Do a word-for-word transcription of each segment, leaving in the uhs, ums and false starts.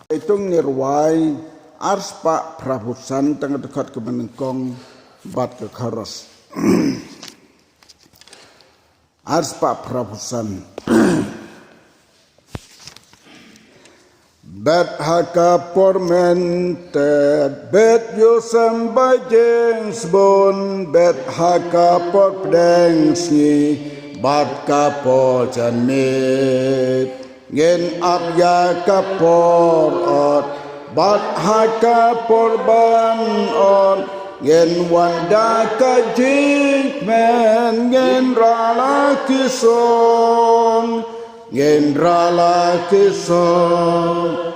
Tung ni rwai arspah phraphew san tang ka dkhot kaba nyngkong bad ka chorus. Arspah phraphew san. Bad ha ka por mynta bad ïoh symbai jingsbun bad ha ka por pdeng sngi bad ka por janmiet. Ngin ap ïa ka por ot bad ha ka por ban ot ngin wan da ka jingkmen ngin rala ki song. Ngin rala ki song.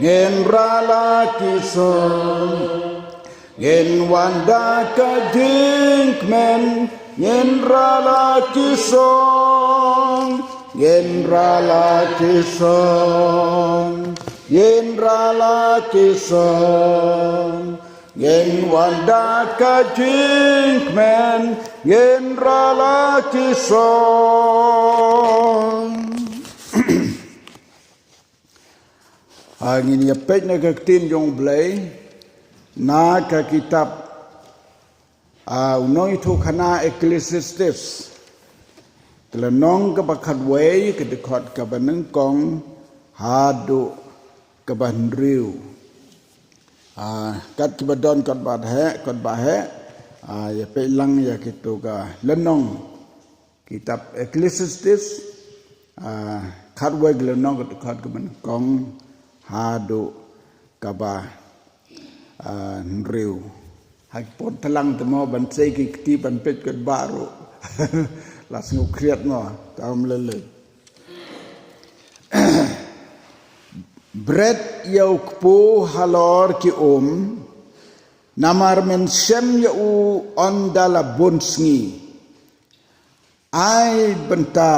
Ngin rala ki song. Ngin wan da ka jingkmen ngin rala ki song. Ngin rala ki song. Ngin rala ki song. Ngin wan da ka jingkmen ngin rala ki song. Ha ngin ïa peit na ka ktien jong Blei na ka kitab u nongïathuhkhana Ecclesiastes, ka lynnong kaba khatwei, ka dkhot kaba nyngkong haduh kaba hynriew. Kat kiba don kot ba heh, kot ba heh, ïa peit lang ïa kito ka lynnong kitab Ecclesiastes, khatwei, ka lynnong, ka dkhot kaba nyngkong haduh kaba hynriew. Ha ki por tlang te mo ban sei ki kti ban peit kot ba ruh la sngewkhriat mo tam lele. Bret ïa u kpu halor ki um, namar men shem ïa u ynda la bun sngi. Ai bynta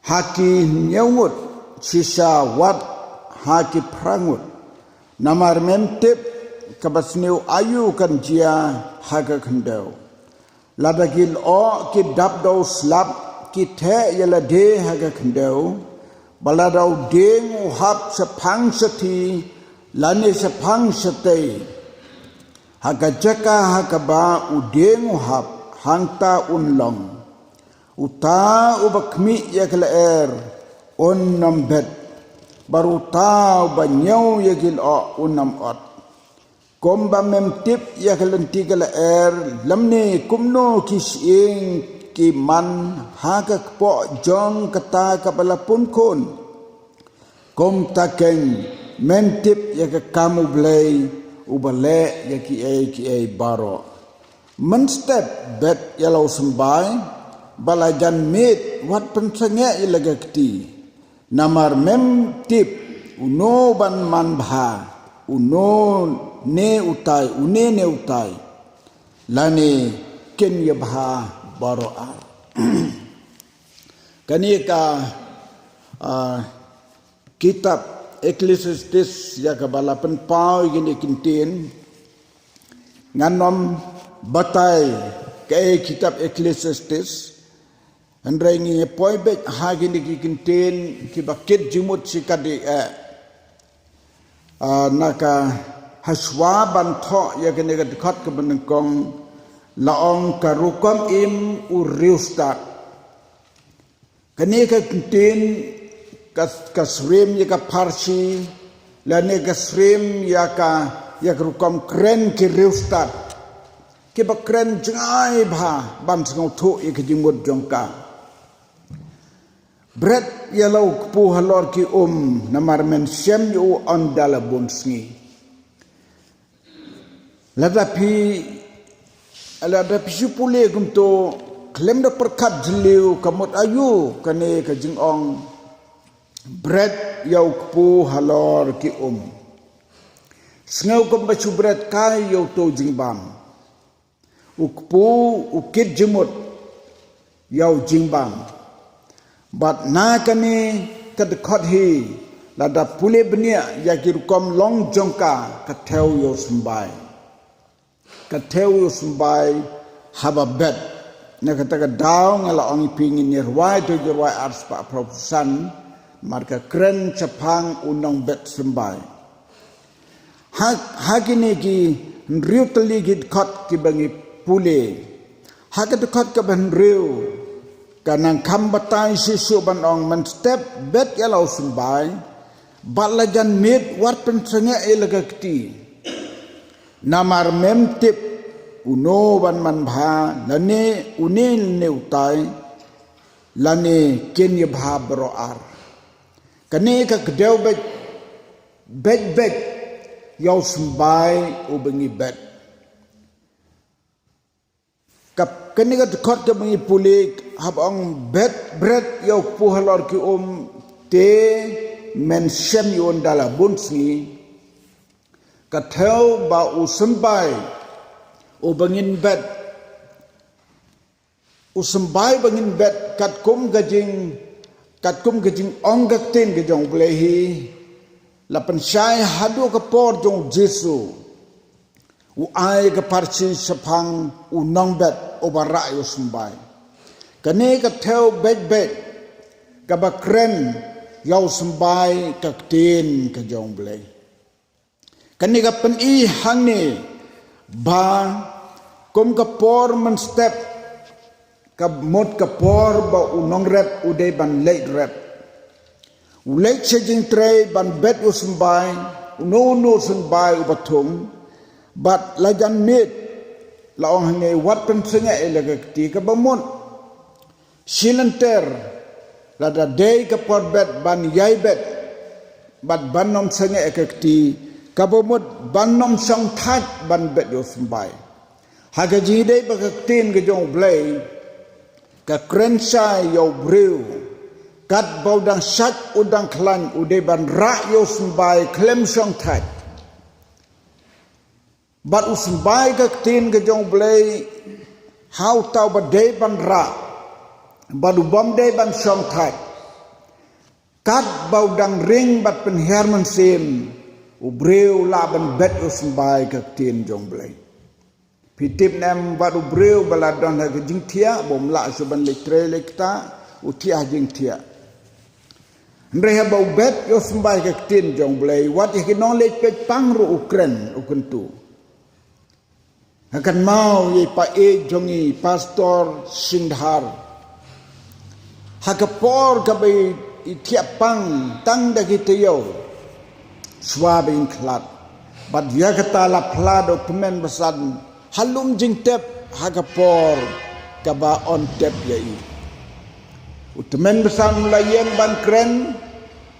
ha ki hynñiew ngut, shisha wat ha ki phra ngut. Namar mem tip kaba sniew aïu kan jia ha ka khyndew. Lada ki lyoh ki dap da u slap, ki theh ïa lade ha ka khyndew. Ba lada u dieng u hap shaphang shathie lane shaphang shatei, ha ka jaka ha kaba u dieng u hap, hangta un long. Uta uba khmih ïa ka lyer un ym bet, bad uta uba ñiew ïa ki lyoh un ym ot. Kumba mem tip ïa ka lynti ka lyer, lymne kumno ki shyieng ki man ha ka kpoh jong kata kaba la pun khun, kumta keiñ men tip ïa ka kam U Blei uba leh ïa kiei kiei baroh. Men step bet ïa la u symbai, bad la jan miet wat pynsangeh ïa la ka kti. Namar mem tip uno ban man bha, uno ne utai, une ne utai. Lane kin ïa bha baroh ar. Kane ka kitab Ecclesiastes ïa kaba la pynpaw ïa kine ki ktien. Ngan ym batai kaei kitab Ecclesiastes, hynrei ngi poi beit ha kine ki ktien kiba kit jingmut shikatdei eh. Na ka hashwa ban thoh ïa kane ka dkhot kaba nyngkong, la ong ka rukom im u riewstad. Kane ka ktien ka, ka syriem ïa ka pharshi, lane ka syriem ïa ka, ïa ka rukom kren ki riewstad kiba kren jngai bha ban sngewthuh ïa ka jingmut jong ka. Bret ïa la u kpu halor ki um, namar men shem ïa u ynda la bun sngi. Lada phi, lada phi shu pule kumto, khlem da pyrkhat jylliew ka mut aïu kane ka jingong bret ïa u kpu halor ki um. Sngew kumba shu bret kai ïa uto u jingbam. U kpu u kit jingmut ïa u jingbam. Bad na kane ka dkhot hi, lada pule bniah ïa ki rukom long jong ka, ka thew ïa u symbai. Ka thew ïa u symbai haba bet. Na kata ka daw nga la ong ïa phi ngin ïa rwai to ïa rwai arspah phraphew san. Namar ka kren shaphang u nongbet symbai. Ha, ha kine ki hynriew tylli ki dkhot kiba ngi pule. Ha ka dkhot kaba hynriew, ka nang kham batai shisha ban ong mynstep bet ïa la u symbai, bad la jan miet wat pynsangeh ïa la ka kti. Namar mem tip uno ban man bha, lane une lane utai, lane kin ïa bha baroh ar. Kane ka kdew beit, beit beit ïa u symbai uba ngi bet. Ka, kane ka dkhot kaba ngi pule, haba ong bet bret ïa u kpu halor ki um, te men shem ïa un da la bun sngi. Ka thew ba u symbai uba ngin bet, u symbai ba ngin bet katkum ka jing, katkum ka jingong ka ktien ka jong U Blei hi, la pynshai haduh ka por jong u Jisu, u ai ka pharshi shaphang u nongbet uba rah ïa u symbai. Kane ka thew beit beit kaba kren ïa u symbai ka ktien ka jong U Blei. Kane ka pyni hangne ba kum ka por mynstep, ka mut ka por ba u nongrep u dei ban leit rep. U leit sha jingtrei ban bet u symbai, uno uno symbai uba thung, bad la jan miet, la ong hangne wat pynsangeh ïa la ka kti, kaba mut shi lynter, lada dei ka por bet ban ïai bet, bad ban ym sangeh ïa ka kti, kaba mut ban ym shong thait ban bet ïa u symbai. Ha ka jingïadei bad ka ktien ka jong U Blei, ka kren shai ïa u briew, katba u dang shait u dang khlaiñ u dei ban rah ïa u symbai khlem shong thait. Bad u symbai ka ktien ka jong U Blei, ha uta uba dei ban rah, bad u bym dei ban shong thait. Katba u dang ring bad pynhiar mynsiem, u briew u lah ban bet ïa u symbai ka ktien jong U Blei. Phi tip ne em, bad u briew ba la don ha ka jingthiah, bym lah shuh ban leit trei leit ktah, u thiah ha jingthiah. Hynrei haba u bet ïa u symbai ka ktien jong U Blei, wat ïa ki nongleit peit pang ruh u kren, u kyntu. Nga kynmaw ïa i pa ïeit jong ngi, Pastor Singdhar. Ha ka por kaba i, i thiah pang tang da ki taïew, shuwa ba in khlad. Bad ïa kata la phla da u tymmen basan ha lum jingtep ha ka por kaba yn tep ïa i. U tymmen basan u la ïeng ban kren,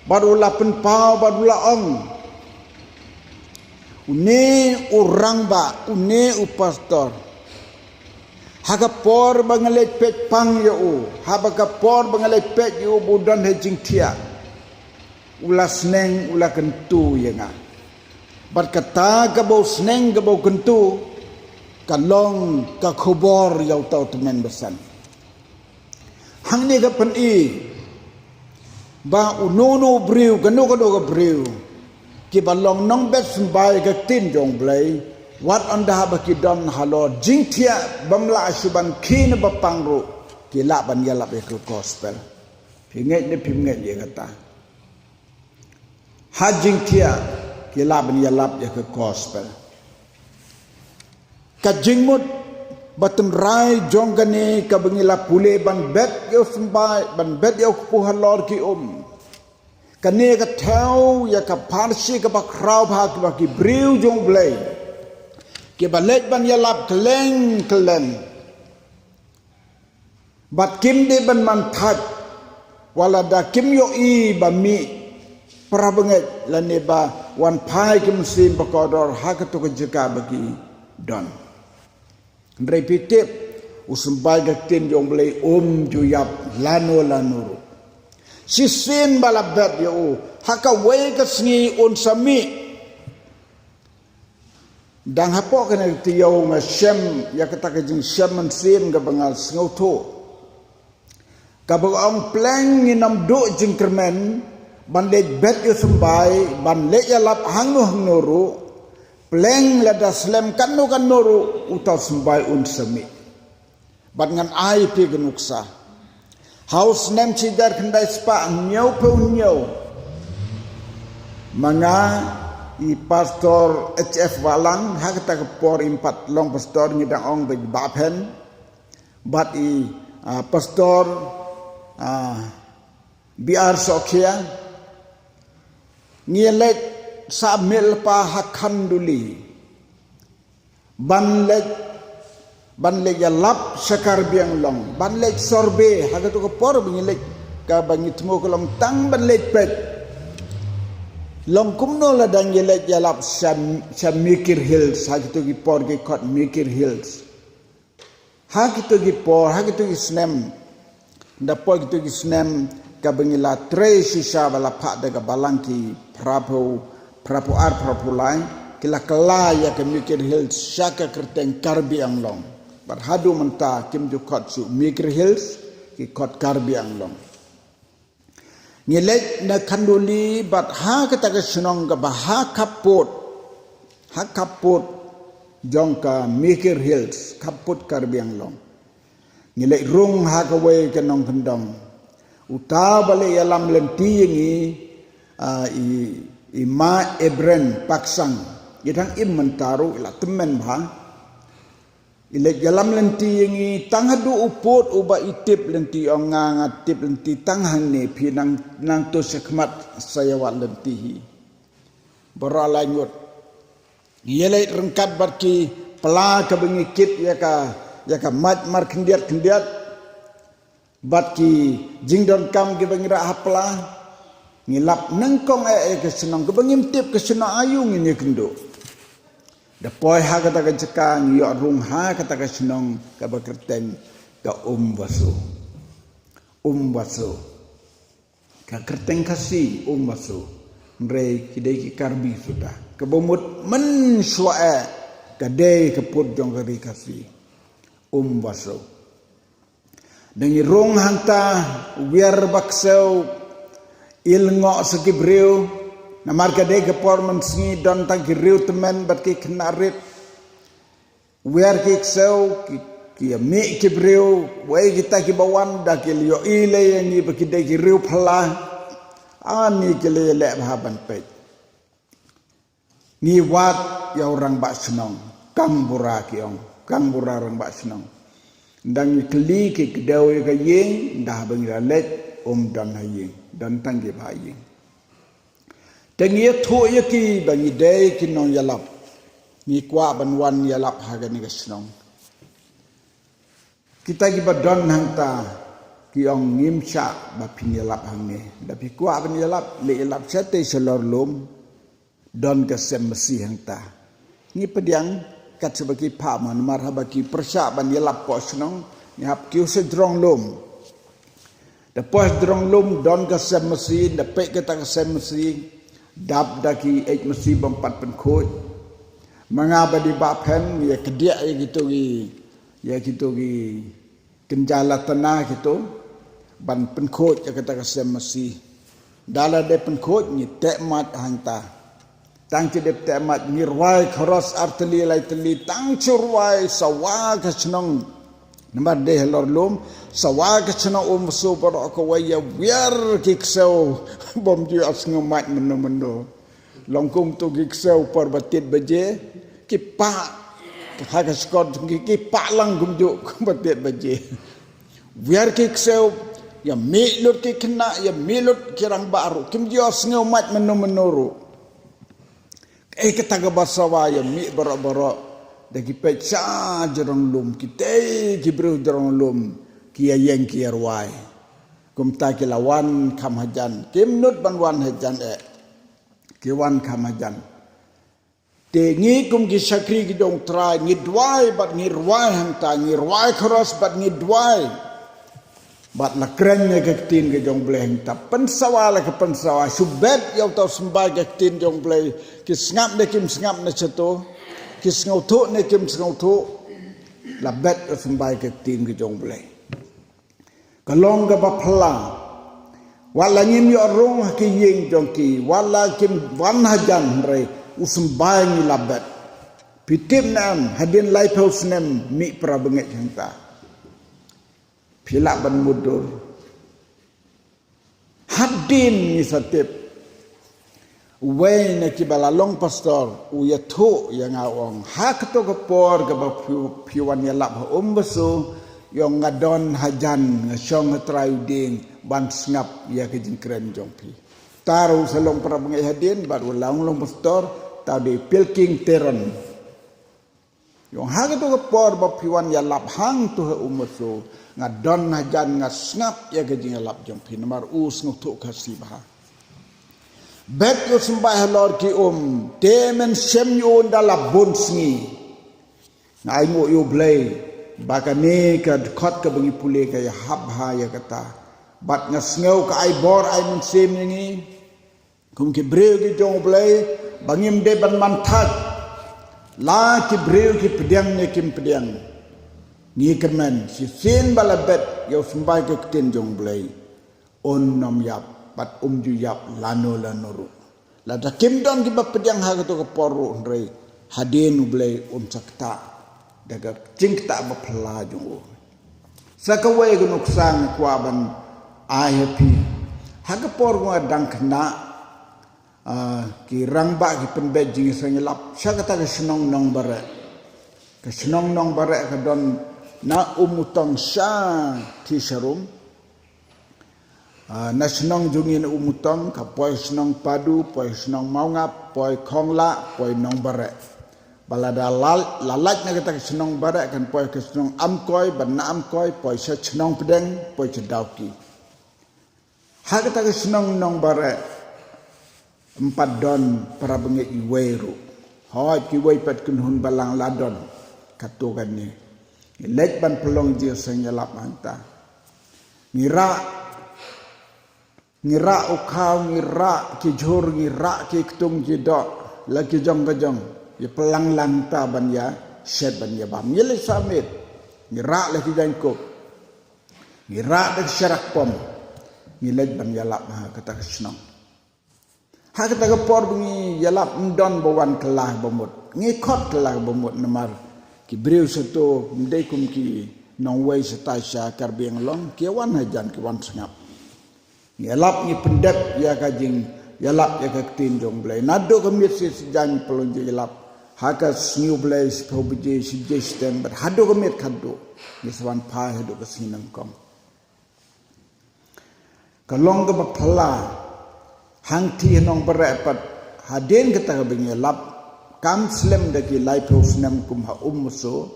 bad u la pynpaw, bad u la ong, une u rangbah, une u pastor, ha ka por ba nga leit peit pang ïa u, ha ba ka por ba nga leit peit ïa u ba u don ha jingthiah, u la sneng, u la kyntu ïa nga. Bad kata kaba u sneng kaba u kyntu, ka long ka khubor ïa uta u tymmen basan. Hangne ka pyni ba uno uno u briew, kano kano ka briew, kiba long nongbet symbai ka ktien jong U Blei, wat ynda haba ki don halor jingthiah bym lah shuh ban khie ne ba pang ruh, ki lah ban ïalap ïa ka gospel. Phi ngeit ne phim ngeit ïa kata? Ha jingthiah ki lah ban ïalap ïa ka gospel. Ka jingmut ba tynrai jong kane kaba ngi la pule ban bet ïa u symbai, ban bet ïa u kpu halor ki um, kane ka thew ïa ka pharshi kaba khraw bha kiba ki briew jong U Blei kiba leit ban ïalap kylleng kylleng. Bad kim dei ban man thait, wat lada kim ïohi ba mih para bangeit lane ba wan phai ki mynsiem ba kordor ha kato ka jaka ba ki don. Hynrei phi tip, u symbai ka ktien jong U Blei um ju ïap lano lano ruh. Shisien ba la bet ïa u, ha kawei ka sngi un sa mih. Dang hapoh kane ka taïew nga shem ïa kata ka jingshem mynsiem kaba nga sngewthuh, kaba ong pleng ngin ym duh jingkyrmen ban leit bet ïa u symbai, ban leit ïalap hangno hangno ruh, pleng lada slem katno katno ruh, uta u symbai un sa mih. Bad ngan ai phi ka nuksa. Ha u snem shi hajar khyndai spah hynñiewphew hynñiew, ma nga, i Pastor H F Wahlang, ha kata ka por im pat long pastor, ngi dang ong ba i Bah Phen, bad i, ah, Pastor, ah, B R Sokhia, ngi leit sah miet lypa ha Khanduli. Ban leit, ban leit ïalap sha Karbi Anglong, ban leit survey, ha katu ka por ba ngi leit, kaba ngi thmu ka long tang ban leit peit. Long kumno lada ngi leit ïalap sha, sha Mikir Hills, ha katu ki por ki khot Mikir Hills. Ha katu ki por, ha katu ki snem, da poi katu ki snem, kaba ngi la trei shisha ba la phah da ka balang ki phraphew, phraphew ar, phraphew lai, ki la kylla ïa ka Mikir Hills sha ka kyrteng Karbi Anglong. Bad haduh mynta kim ju khot shuh Mikir Hills, ki khot Karbi Anglong. Ngi leit na Khanduli bad ha kata ka shnong kaba ha khappud, ha khappud jong ka Mikir Hills, khappud Karbi Anglong. Ngi leit rung ha kawei ka nongkyndong. Uta ba leit ïalam lynti ïa ngi, ah, i, i Ma Ebren Paksang. I dang im mynta ruh, i la tymmen bha. I leit ïalam lynti ïa ngi tang haduh u pud uba i tip lynti, ong nga, nga tip lynti tang hangne, phi nang, nang to shakhmat sa ïa wad lynti hi. Baroh lai ngut. Ngi leit ryngkat bad ki pla kaba ngi kit ïa ka, ïa ka mait mar khyndiat khyndiat. Bad ki jingdonkam kiba ngi rah ha pla. Ngi lap nyngkong eh ïa ka shnong kaba ngim tip ka shnong aïu ngin ïakynduh. Da poi ha kata ka jaka ngi ïoh rung ha kata ka shnong kaba kyrteng ka Umbasu. Umbasu. Ka kyrteng Khasi Umbasu. Hynrei ki dei ki Karbi suda. Kaba mut mynshuwa eh ka dei ka pud jong ka ri Khasi. Umbasu. Da ngi rung hangta, wiar ba ksew, i lyngngoh sa ki briew, namar ka dei ka por mynsngi, don tang ki riew tymmen bad ki khynnah rit. Wiar ki ksew, ki, ki ïa mih ki briew, wei kita kiba wan, da ki la ïohi lei ïa ngi ba ki dei ki riew phylla. Ani ki la ïaleh bha ban peit. Ngi wad ïa u rangbah shnong, Kangbura ki ong, Kangbura rangbah shnong. Nda ngi kylli ki kdew ïa ka ïing, nda haba ngi la leit, um don ha ïing, don tang ki bha ïing. Te ngi ïathuh ïa ki ba ngi dei ki nongïalap. Ngi kwah ban wan ïalap ha kane ka shnong. Kita kiba don hangta ki ong ngim shah ba phin ïalap hangne. Da phi kwah ban ïalap, leit ïalap shatei shalor lum. Don ka sem masi hangta. Ngi pdiang kat shaba ki phah ma namar haba ki pyrshah ban ïalap poh shnong, ngi hap kiew sha jrong lum. Da poi jrong lum don ka sem masi, da peit kata ka sem masi, dap da ki eit masi bym pat pynkhuid. Ma nga bad i Bah Phen, ngi ïa kdiah ïa kito ki, ïa kito ki kynja la tana kito, ban pynkhuid ïa kata ka sem masi. Da la dep pynkhuid ngi teh mait hangta. Tang ki dep teh mait ngi rwai khros ar tylli lai tylli tang shu rwai sawa ka shnong. Namar dei halor lum, sawa ka shnong Umbasu baroh kawei ïa wiar ki ksew bym ju ïohsngew mait mynno mynno. Long kumto ki ksew por ba tied baje, ki pah, ha ka shkor jong ki, ki pah lang kumjuh ba tied baje. Wiar ki ksew, ïa mih lut ki khynnah, ïa mih lut ki rangbah ruh, kim ju ïohsngew mait mynno mynno ruh. Kaei kata kaba sawa ïa mih baroh baroh, da ki peit sha jrong lum, kitei ki briew jrong lum, ki ïa ïeng ki ïa rwai. Kumta ki la wan kham hajan, kim nud ban wan hajan eh. Ki wan kham hajan. Te ngi kum ki shakri ki jong U Trai, ngi duwai bad ngi rwai hangta, ngi rwai khros bad ngi duwai. Bad la kren ïa ka ktien ka jong U Blei hangta. Pynsawa la ka pynsawa, shu bet ïa uta u symbai ka ktien jong U Blei, ki sngap ne kim sngap ne shato, ki sngewthuh ne kim sngewthuh. La bet ïa u symbai ka ktien ka jong U Blei. Ka long kaba phylla. Wat la ngim ïoh rung ha ki ïing jong ki, wat la kim wan hajan, hynrei u symbai ngi la bet. Phi tip ne em, hadien laiphew snem mih para bangeit hangta. Phi lah ban mutdur. Hadien ngi sa tip, uwei na kiba la long pastor u ïathuh ïa nga, u ong, ha kato ka por kaba phi, phi wan ïalap ha Umbasu, u ong, nga don hajan, nga shong ha trai u dieng ban sngap ïa ka jingkren jong phi. Te u sa long para bangeit hadien bad u la long pastor, te u dei Pilking Teron. U ong, ha kato ka por ba phi wan ïalap hangto ha Umbasu, nga don hajan, nga sngap ïa ka jingïalap jong phi, namar u sngewthuh Khasi bha. Bet ïa u symbai halor ki um, te men shem ïa u ynda la bun sngi. Nga ainguh ïa U Blei ba kane ka dkhot kaba ngi pule ka ïahap bha ïa kata. Bad nga sngew ka ai bor ai mynsiem ïa ngi kum ki briew ki jong U Blei, ba ngim dei ban man thait la ki briew ki pdiang ne kim pdiang. Ngi kyrmen shisien ba la bet ïa u symbai ka ktien jong U Blei, un nym ïap bad um ju ïap lano lano ruh. Lada kim don kiba pdiang ha kato ka por ruh, hynrei hadien U Blei un sa ktah da ka jingktah ba phylla jong u. Sa kawei ka nuksa nga kwah ban ai ha phi. Ha ka por nga dang khynnah, ah, ki rangbah ki pynbeit jingïaseng ïalap sha kata ka shnong Nongbareh. Ka shnong Nongbareh ka don na Umutong sha Tisharum. Ah, na shnong jong ngi na Umutong, ka poi shnong Padu, poi shnong Mawngap, poi Khonglah, poi Nongbareh. Ba lada la, la lait na kata ka shnong Bareh kan poi ka shnong Amkoi, ba na Amkoi poi sha shnong Pdeng, poi sha Dawki. Ha kata ka shnong Nongbareh, ym pat don para bangeit iwei ruh. Hooid, kiwei pat kynhun balang la don. Kato kane. Ngi leit ban pynlong jingïaseng ïalap hangta. Ngi rah, ngi rah u khaw, ngi rah ki jhur, ngi rah ki ktung ki doh, la ki jong ka jong. Ïa pynlang lang ta ban ïa shet ban ïa bam. Ngi leit sah miet. Ngi rah la ki jaiñkup. Ngi rah da ka sharak pom. Ngi leit ban ïalap ha kata ka shnong. Ha kata ka por ba ngi ïalap, ym don ba wan kylla ba mut. Ngi khot kylla ba mut namar ki briew shato ym dei kum ki nongwei shatai sha Karbi Anglong, ki wan hajan, ki wan sngap. Ngi ïalap, ngi pyndep ïa ka jingïalap ïa ka ktien jong U Blei. Naduh ka miet shi sijan ngi pynlong jingïalap. Ha ka sngi U Blei shiphew baje, shi baje shiteng bad haduh ka miet khatduh. Ngi sa wan phai haduh ka sngi nyngkong. Ka long kaba phylla, hangtei ha Nongbareh pat, hadien kata kaba ngi ïalap, kam slem da ki laiphew snem kum ha Umso,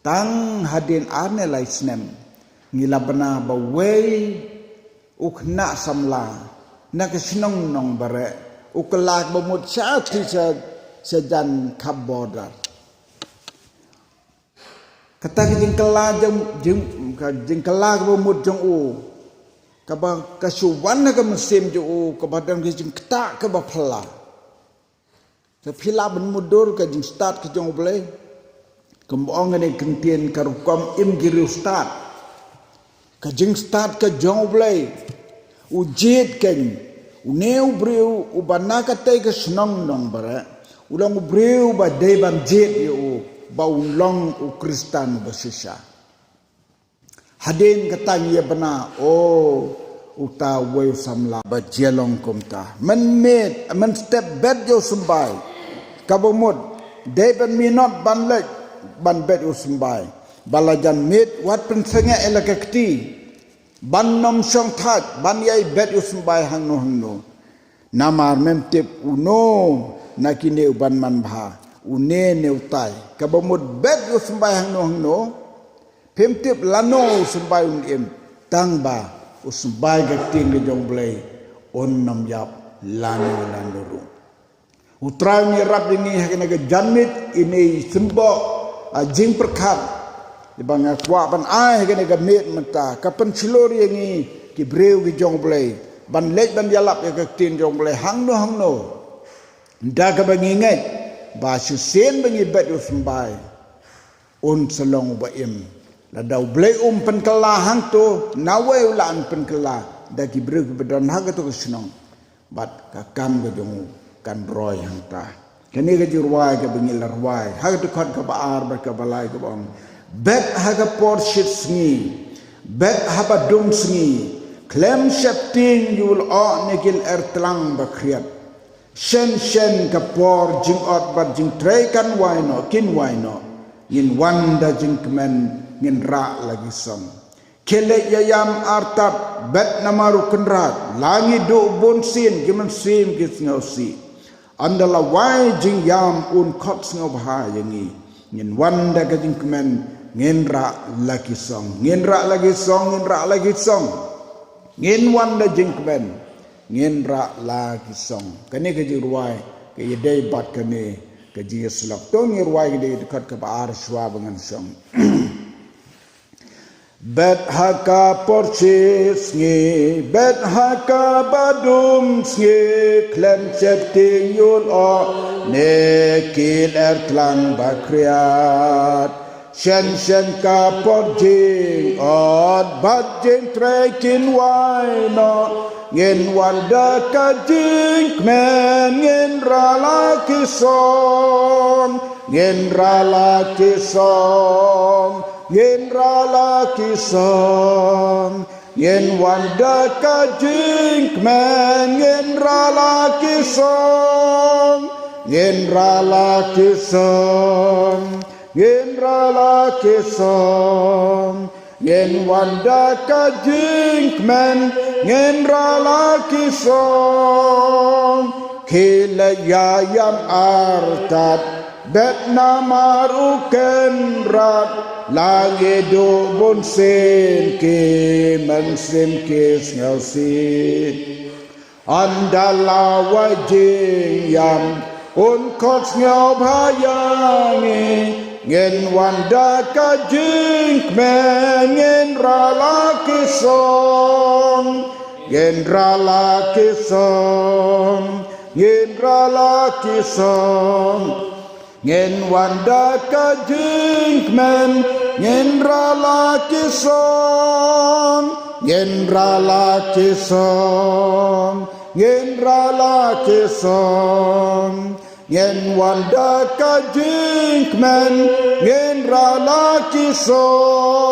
tang hadien ar ne lai snem, ngi la bna ba uwei u khynnah samla na ka shnong Nongbareh, u kylla kaba mut sha tei sha, sha jan khap border. Kata ka jingkylla jong, jing, ka jingkylla kaba mut jong u, kaba ka shu wan na ka mynsiem jong u, kaba don ka jingktah kaba phylla. Te phi lah ban mutdur ka jingstad ka jong U Blei. Kumba ong kane ka ktien, ka rukom im ki riewstad. Ka jingstad ka jong U Blei. U jied kein, une u briew uba na katei ka shnong Nongbareh, u long u briew ba dei ban jied ïa u, ba un long u Khristan uba shisha. Hadien kata ngi ïa bna, o, uta uwei u samla ba jia long kumta. Mynmiet, mynstep bet ïa u symbai. Kaba mut, dei ban minot ban leit, ban bet ïa u symbai. Ba la jan miet, wat pynsangeh ïa la ka kti. Ban nym shong thait, ban ïai bet ïa u symbai hangno hangno. Namar mem tip uno na kine uban man bha, une ne utai. Kaba mut bet ïa u symbai hangno hangno. Phim tip lano u symbai un im, tang ba u symbai ka ktien ka jong U Blei un nym ïap lano lano ruh. U Trai un ïarap ïa ngi ha kane ka janmiet, ine i symboh, ah, jingpyrkhat. Iba nga kwah ban ai ha kane ka miet mynta, ka pynshlur ïa ngi ki briew ki jong U Blei ban leit ban ïalap ïa ka ktien jong U Blei hangno hangno. Da kaba ngi ngeit ba shisien ba ngi bet ïa u symbai, un sa long uba im. Lada U Blei um pynkylla hangto, nawei u lah ban pynkylla da ki briew kiba don ha kato ka shnong. Bad ka kam ka jong u kan roi hangta. Kane ka jingrwai kaba ngi la rwai ha ka dkhot kaba ar bad kaba lai kaba ong, bet ha ka por shit sngi, bet haba dum sngi, Khlem sheptieng ïa u lyoh ne ki lyer tlang ba khriat. Shen shen ka por jingod bad jingtrei kan wai noh, kin wai noh. Ngin wan da jingkmen, ngin rah la ki song. Khie leit ïa ïam artat, bet namar u Kynrad, la ngi duh bun sien ki mynsiem ki sngewsih. Ynda la wai jingïam un khot sngewbha ïa ngi. Ngin wan da ka jingkmen, ngin rah la ki song, ngin rah la ki song, ngin rah la ki song. Ngin wan da jingkmen, ngin rah la ki song. Kane ka jingrwai ka ïadei bad kane ka jingïasyllok. To ngin rwai ka dei dkhot kaba ar shuwa ba ngan shong. Bet ha ka por shisngi, bet ha kaba dum sngi, khlem sheptieng ïa u lyoh ne ki lyer tlang ba khriat. Shen shen ka por jingod bad jingtrei kin wai noh. Ngin wan da ka jingkmen, ngin rah la ki song, ngin rah la ki song, ngin rah la ki song. Ngin wan da ka jingkmen, ngin rah la ki song, ngin rah la ki song, ngin rah la ki song. Ngin wan da ka jingkmen, ngin rah la ki song. Khie leit ïa ïam artat, bet namar u Kynrad, la ngi duh bun sien ki mynsiem ki sngewsih. Ynda la wai jingïam un khot sngewbha ïa ngi. Ngin wan da ka jingkmen, ngin rah la ki song, ngin rah la ki song, ngin rah la ki song. Ngin wan da ka jingkmen, ngin rah la ki song, ngin rah la ki song, ngin rah la ki song. Ngin wan da ka jingkmen, ngin rah la ki song.